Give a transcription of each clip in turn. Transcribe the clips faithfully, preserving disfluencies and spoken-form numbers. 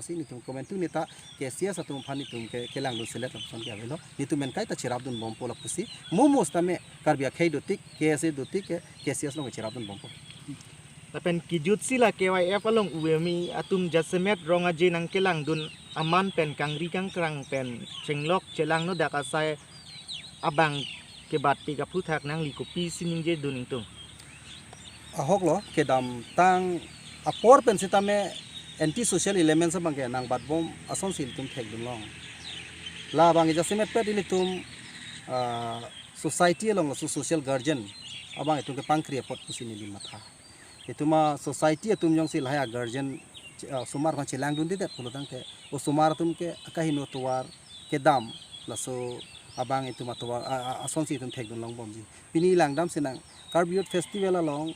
Si netum komantu neta K C S atum aphan netum ke kelangdun selet lapuson ke avelo. Netum men kaita cherapdun bompo lapusi. Mo mo sitame Karbi akhei dotik, K S A dotik ke K C S along cherapdun bompo. Lapen kejutsi la K Y F along U M E atum jasemet Rong Aje nangkelangdun aman pen kangri kangkrang pen chenglok chelangno dak asai abang kebatpik aphuthak nangli kopisi ningjedun ingtung? Ahok lo, kedamtang apor pen sitame anti social elements abang ke nangbatbom asonsi ilitum thekdunlong. Labang jasemetpet ilitum, ah, society along laso social guardian abang itum kepangkri apot pusi neli matha. Itum a society atum jongsi lahai a guardian, ah, osomar aphan chelangdundedet pulotangte, osomar atum ke akaheno tovar kedam, laso abang itum atovar, a, a, asonsi itum thekdunlongbomji. Pini langdamsi nang Karbi Youth Festival along,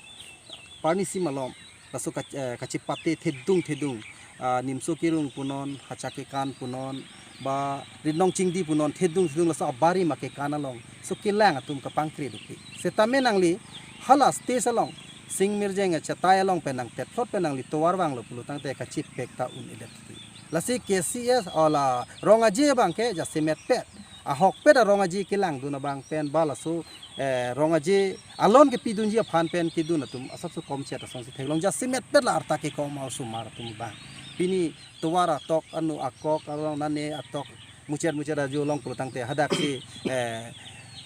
parnisim along, laso kach-, eh, kachepate thedung thedung, ah, Nimso Kerung punon, Hacha Kekan punon, ba Ritnong Chingdi punon, thedung thedung laso abari ma kekan along, so kelang atum kapangkri dukpi. Sitame nangli hala stage along, Sing Mirjeng achetai along pen nangtetphlot pen nangli tovar vanglo pulotangte kachepek ta un-edet. Lasi K C S ola Rong Aje abang ke jasemetpet, ahokpet a Rong Aje kelangdun abang pen ba laso, eh, Rong Aje alon kepidunji aphan pen kedun atum asapso komchet asonsi theklong, jasemetpet la arta kekom a osomar atum abang. Pini tovar atok anu akok along nane atok muchet muchet ajo along pulotangte hadaksi, eh,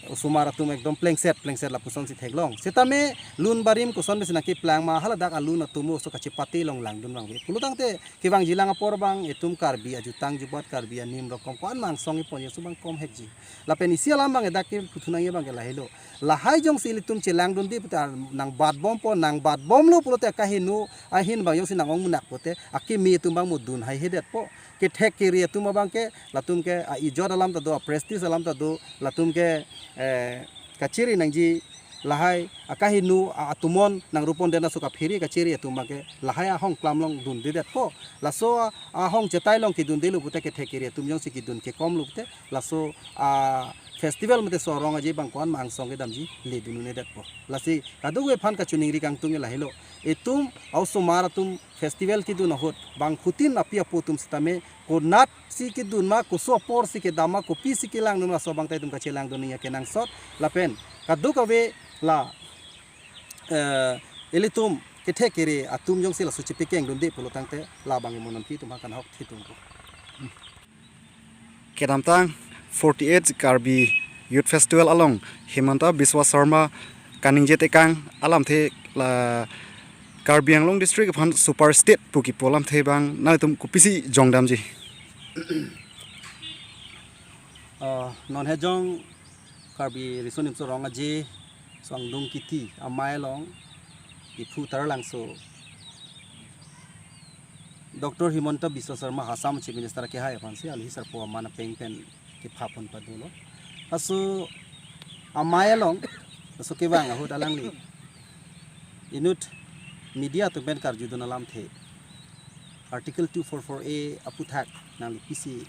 osomar atum ekdom plengset plengset lapusonsi theklong. Sitame lun barim kosonbesi nangkeplang ma haladak alun atum oso kachepate along langdun abang ave. Pulotangte kevangjilang apor abang itum Karbi ajutang jubat Karbi anim rokom ko-an ma angsong ipon, yesu abang kom hekji. Lapen isi alam abang edak ke puthunang abang ke lahelo. Lahai jongsi ilitum chelangdunde pute nangbatbompo, nangbatbomlo pulote akaheno ahin abang jongsi nang-ong munak pute akimi itum abang mo dun haihedetpo. Kethek kere atum abang ke, latum ke a ijot alam ta do, a prestige alam ta do, latum ke, eh, kachiri nangji lahai akaheno a atumon nang rupon dena suka phiri kachiri atum abang ke lahai ahong klam along dundedetpo. Laso a, ahong chetai along kedundelo pute kethek kere atum jongsi kedun kekomlo pute, laso a festival mate so Rong Aje abang ko-an ma angsong kedamji ledun un-edetpo. Lasi kadokave aphan kachiningri kangtung ke lahelo. Itum a osomar atum festival kedun ahut bangphutin api apo atum sitame konatsi kedun ma, koso aporsi kedam ma, kopisi kelangdun ma, laso abang ta itum kachelangdun nangji akenangsot. Lapen kadokave la, eh, ilitum kethek kere atum jongsi laso chepekengdunde pulotangte labang imonon pi atum akan ahok thitungpo. Kedamtang forty-eight Karbi Youth Festival along Himanta Biswa Sarma kaningje tekang alamthe la Karbi Anglong District aphan super state pu kipu alamthe abang nangtum kopisi jongdamji? Ah, non hejong Karbi Riso Nimso Rong Aje so angdung kithi amei along Diphu Taralangso Doctor Himanta Biswa Sarma Assam Chief Minister kehai aphansi alihi sarpo aman apeng pen kephapon padolo. Laso amei along, laso kevang ahut alangli inut media atum pen karjudun alamthe, Article two four four A aphuthak nangli pisi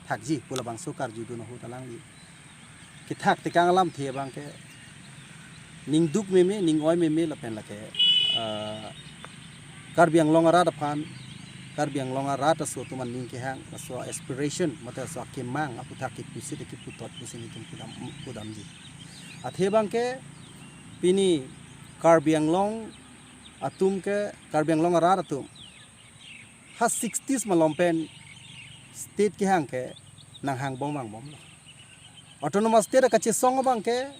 thakji pu labangso karjudun ahut alangli kethak tekang alamthe abang ke ningduk meme, ning-oi meme lapen lake, ah, Karbi Anglong arat aphan, Karbi Anglong arat aso atum aning kehang, laso aspiration mate laso akemang aphuthak kipusi de kiputot pusi netum pudam, pudamji. Athe abang ke pini Karbi Anglong atum ke, Karbi Anglong arat atum ha sixties malom pen state kehang ke nanghangbom vangbomlo. Autonomous state akachesong abang ke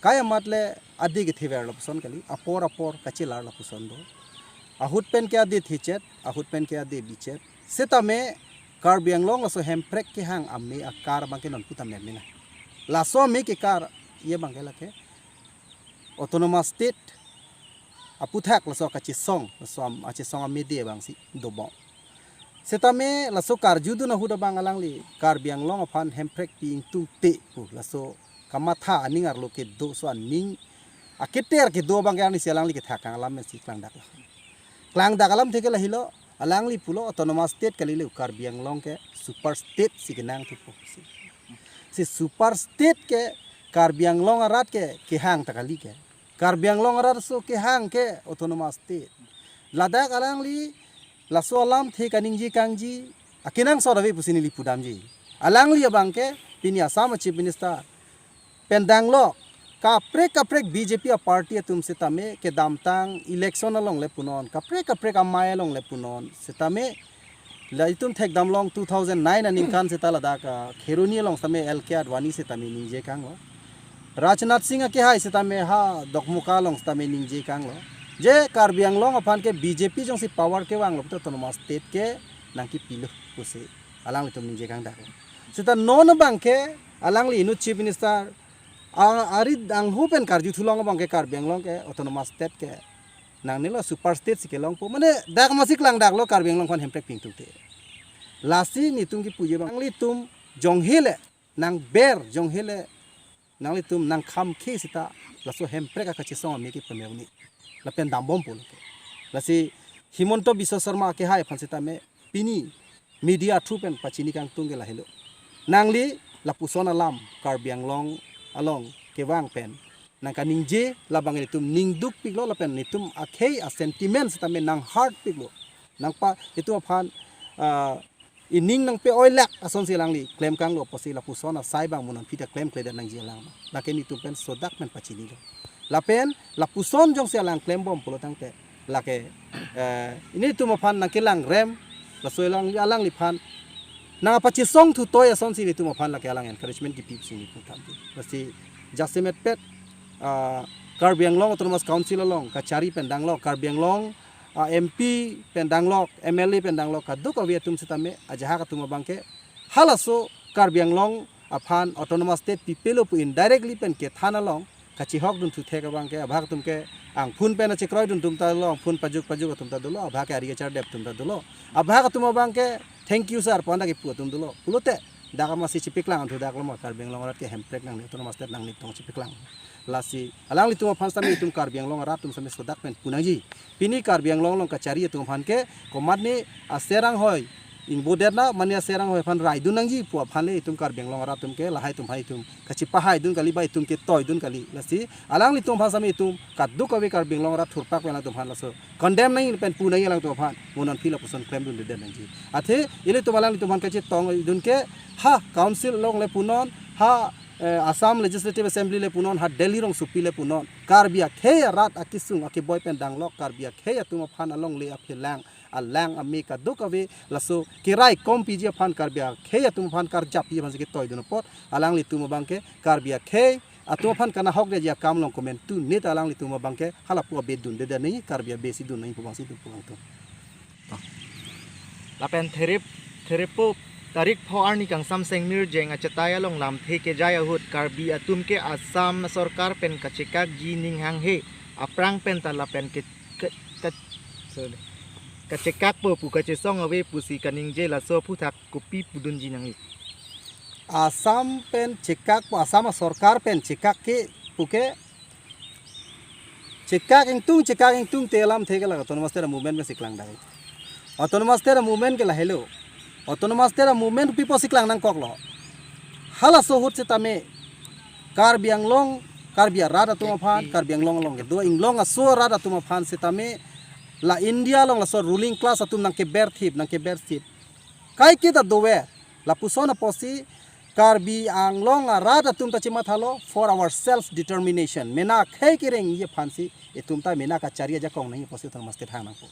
kai amat le adi kethe verlo puson kali, apor apor kachelarlo puson do. Ahut pen ke adi thechet, ahut pen ke adi bichet. Setame Karbi Anglong laso Hemprek kehang amei akar abang ke non putam mena. Laso amei kekar ye abang ke lake Autonomous State aphuthak laso kachesong, laso am-, achesong amei de abangsi dobom. Setame laso karjudun ahut abang alangli Karbi Anglong aphan Hemprek pi ingtungte pu laso kamatha aning arlo kedo, so aning aketer kedo abang ke arnisi alangli kethak kang alam si klangdak la. Klangdak alamthe ke lahelo, alangli pulo Autonomous State kali le, Karbi Anglong ke Super State si kenangthupo si. Si Super State ke Karbi Anglong arat ke kehang ta kali ke. Karbi Anglong arat aso kehang ke Autonomous State. Ladak alangli laso alamthe kaningje kangji akenangsot ave pusi neli pudamji. Alangli abangke pini Assam a Chief Minister pen danglok kaprek kaprek B J P a party atum setame kedamtang election along le punon, kaprek kaprek amei along le punon setame, la itum thekdamlong two thousand nine aningkan seta ladak, ah, Kheroni along setame L K Advani setame ningje kanglo. Rajnath Singh akehai setame ha Dokmoka along setame ningje kanglo. Je Karbi Anglong aphan ke B J P jongsi power kevanglo puta autonomous state ke nangkepilo pusi alanglitum ningje kangdaklo. Seta non abangke alangli inut Chief Minister a-, arit anghu pen karju thulong abangke Karbi Anglong ke autonomous state ke nangnelo, super state si kelongpo. Mane dak masi klangdaklo Karbi Anglong aphan Hemprek pingtute. Lasi netum kipuji abang, nanglitum jonghe le nangber, jonghe le nanglitum nangkhamkhe seta laso Hemprek akachesong amei ke pameo ni. Lapen dambompo lake. Lasi Himanta Biswa Sarma akehai aphan setame pini media through pen pachini kangtung ke lahelo. Nangli lapuson alam Karbi Anglong along kevang pen nangkaningje labang netum ning dukpiklo lapen netum akhei a sentiment setame nang hurt piklo. Nangpa netum aphan, ah, ining nangpe-oilak asonsi alangli klem kanglo pusi lapuson asai abang mo non aphi ta klemkledet nangji alam. Lake netum pen sodak pen pachinilo. Lapen lapuson jongsi alang klembom pulo tangte lake, eh, netum aphan nangkelangrem, laso alang, alangliphan nangpachesong thutoi asonsi netum aphan lake alang encouragement kipi pusi netum thanti. Lasi jasemet pet, ah, Karbi Anglong Autonomous Council along kachari pen danglok, Karbi Anglong, ah, M P pen danglok, M L A pen danglok, kadokave atum setame ajahak atum abangke halaso Karbi Anglong aphan autonomous state pipelo pu indirectly pen kethan along kachihokdun thuthek abangke abahak atum ke angphun pen achekroidun atum ta dolo, angphun pajuk pajuk atum ta dolo, abahak ke ari kachardep atum ta dolo. Abahak atum abangke thank you sir pu anta kipu atum dolo. Pulote dak masi chipiklang thudak lo ma Karbi Anglong arat ke Hemprek nangne, autonomous state nangne tong chipiklang. Lasi alanglitum aphan setame itum Karbi Anglong arat atum setame sodak pen punangji. Pini Karbi Anglong along kachari atum aphan ke komatne aser anghoi ingbodet na, mane aser anghoi aphan raidun nangji pu aphan le itum Karbi Anglong arat atum ke lahai atum aphan itum kachipahaidun kali ba itum ketoidun kali. Lasi alanglitum aphan setame itum kadokave Karbi Anglong arat thurpak pen atum aphan laso condemn nangji pen punangji alangtum aphan, mo non aphi lapuson klemdundedet nangji. Athe ilitum alanglitum aphan kachetongdun ke ha council along le punon, ha, eh, Assam Legislative Assembly le punon, ha Delhi rongsopi le punon, Karbi akhei arat akesung akeboi pen danglok, Karbi akhei atum aphan alongle aphelang alang amei kadokave laso keraikom piji aphan, Karbi akhei atum aphan karjapji aphan si ketoidun apot alanglitum abangke Karbi akhei atum aphan kanahokdeji akam along komantu neta alanglitum abangke halapu abe dundedet nangji, Karbi abe si dun nangji pu abang si dun pu abang atum. Lapen therip, theripo tarik pho arni kangsam sengmir jeng achetai along lamthe kejai ahut Karbi atum ke Assam sorkar pen kachekakji ning hanghe, aphrang pen ta lapen ke, ke, ke, sorry, kachekakpo pu kachesong ave pusi kaningje, laso aphuthak kopi pudunji nangli? Assam pen chekakpo, Assam sorkar pen chekak ke puke chekak ingtung, chekak ingtungte alamthe ke la autonomous state movement pensi klangdai. Autonomous state movement ke lahelo. Autonomous state movement pi apotsi klang nangkoklo? Halaso ahut setame Karbi Anglong, Karbi arat atum aphan, Karbi Anglong along kedo inglong aso arat atum aphan setame la India along laso ruling class atum nangkeberthip, nangkeberthip. Kaiketa dover, lapuson apotsi Karbi Anglong arat atum ta chemathalo for our self determination. Mena akhei kerengji aphansi itum ta mena kachari ajakong nangji apotsi autonomous state hang nangpo.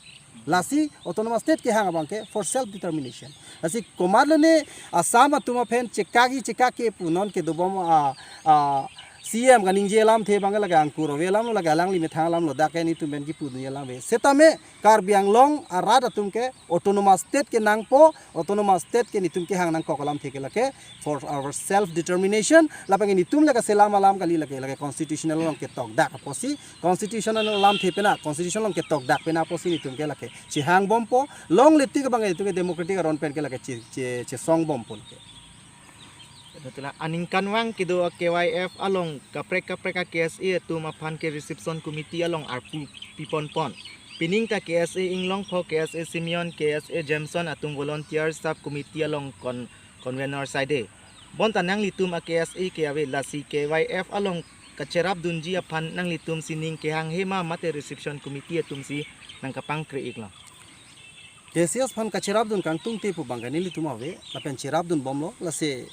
Lasi autonomous state kehang abangke for self determination. Lasi komatlo ne Assam atum aphan chekakji chekak ke pu non kedobom a, a, C M kaningje alamthe abangke lake angkur ave alamlo, lake alangli methang alamlo, dak ke netum pen kipudunji alam ave. Setame Karbi Anglong arat atum ke autonomous state ke nangpo, autonomous state ke netum kehang nangkok alamthe ke lake for our self determination, lapen netum lake selam alam kali, lake, lake constitutional along ketokdak apotsi, constitutional alamthe pena, constitution along ketokdak pena apotsi netum ke lake chehangbompo, longle tik abang netum ke democratic aron pen ke lake che, che, chesongbompo ke. Betul. Aningkanvang kedo a K Y F along kaprek kaprek a K S A atum aphan ke reception committee along arpu piponpon. Pining ta K S A Inglongpho, K S A Simeon, K S A Jameson atum volunteer sub committee along kon-, convener side. Bonta nanglitum a K S A ke ave, lasi K Y F along kacherapdunji aphan nanglitum sining kehanghe ma mate reception committee atum si nangkapangkre-iklo? K C S aphan kacherapdun kangtungte pu abangke nelitum ave, lapen cherapdunbomlo, lasi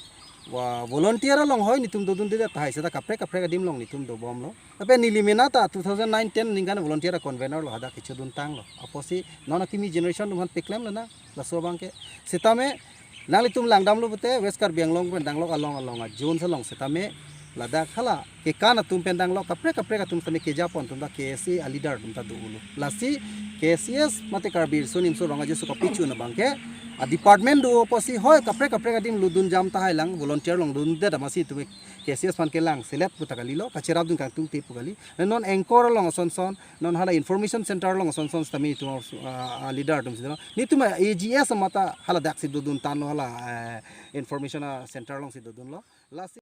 wa volunteer along hoi netum dodundedet tahai seta kaprek kaprek adim along netum dobomlo. Lapen neli mena ta two thousand nine ten ningkan volunteer a-convener lo, hadak kechoduntanglo. Apotsi non akimi generation atum aphan peklemlo na, laso abangke. Sitame nanglitum langdamlo pute West Karbi Anglong pen danglok along along a-zones along sitame ladak hala kekan atum pen danglok kaprek kaprek atum sitame kejapon atum ta K S A a-leader atum ta do-olo. Lasi K C S mate Karbi Riso Nimso Rong Aje Aso kapachun abangke a-department do apotsi hoi kaprek kaprek adim lutdun jam tahai lang volunteer along dundedet amatsi itum K C S aphan kelang selet pu ta kalilo, kacherapdun kangtungte pu kali. Non anchor along asonson, non hala information center along asonson sitame itum, ah, ah, leader atum si do. Netum A G S amat ta hala daksi doduntanlo hala, eh, information, ah, center alongsi dodunlo. Lasi